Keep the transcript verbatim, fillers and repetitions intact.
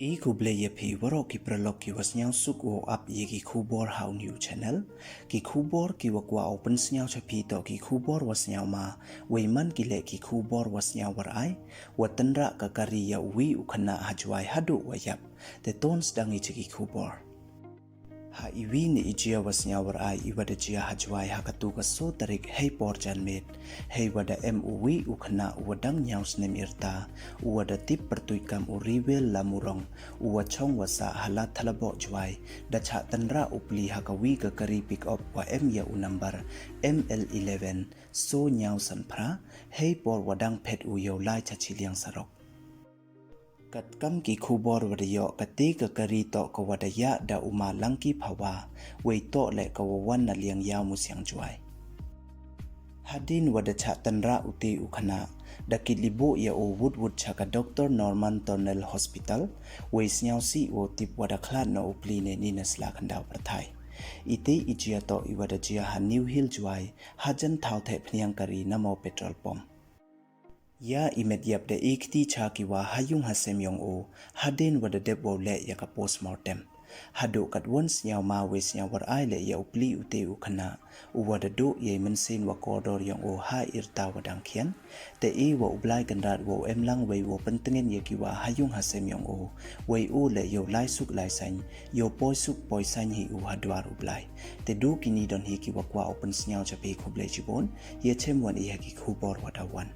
I khublei ya phi waroh ki paralok ki wa sniawsuk wow ap ya ki khubor ha u new channel. Ki khubor ki wa kwah u pynsniaw cha phi toh ki khubor wa sniawma, wei man ki leh ki khubor wa sniaw warai, wa tynrah ka kari ya u wi u khynnah ha Jwai haduh wa yap. Te ton sdang i cha ki khubor. Ha i wi na i jia wa sniaw warai i wa da jia ha Jwai ha katu ka soo tarik hei por janmiet, hei wa da em u wi u khynnah u wa dang niaw snem i rta, u wa da tip pyrtuit kam u Riwel Lamurong, u wa chong wa sah ha Lad Thalaboh Jwai, da chah tynrah u pli ha ka wi ka kari pick up wa em ya u number M L eleven, soo niaw san phra, hei por wa dang phet u yow lai cha chiliang sarok. Katkam ki khubor wa da yoh, kate ka kari toh ka wa da yah da u ma Langki Phawa, wei toh leh ka wa wan na liang yaw Musiang Jwai. Hadien wa da chah tynrah u te u khynnah, da kit liboh ya u wut wut cha ka Doctor Norman Tunnel Hospital, wei sniawsih wow tip wa da khlad noh u pli neini na sla khyndaw pyrthai. I te i jia toh i wa da jia ha New Hill Jwai, hajan thaw theh phniang kari namo petrol pump. Ya i met yap da e kti cha ki wa ha yung ha sem yong u, hadien wa da dep wow leh ya ka postmortem. Haduh katwon sniawma wei sniaw warai leh ya u pli u te u khynnah, u wa da duh ya i mynsiem wa kordor yong u ha i rta wa dang khian. Te i wa u Blai Kynrad wow em lang wei wow pyntngen ya ki wa ha yung ha sem yong u, wei u leh yow lai suk lai sain, yow poi suk poi sain hi u ha dwar u Blai. Te du kini don hi ki wa kwah u pynsniaw cha phi, khublei chibun, ya chem wan i ha ki khubor wa da wan.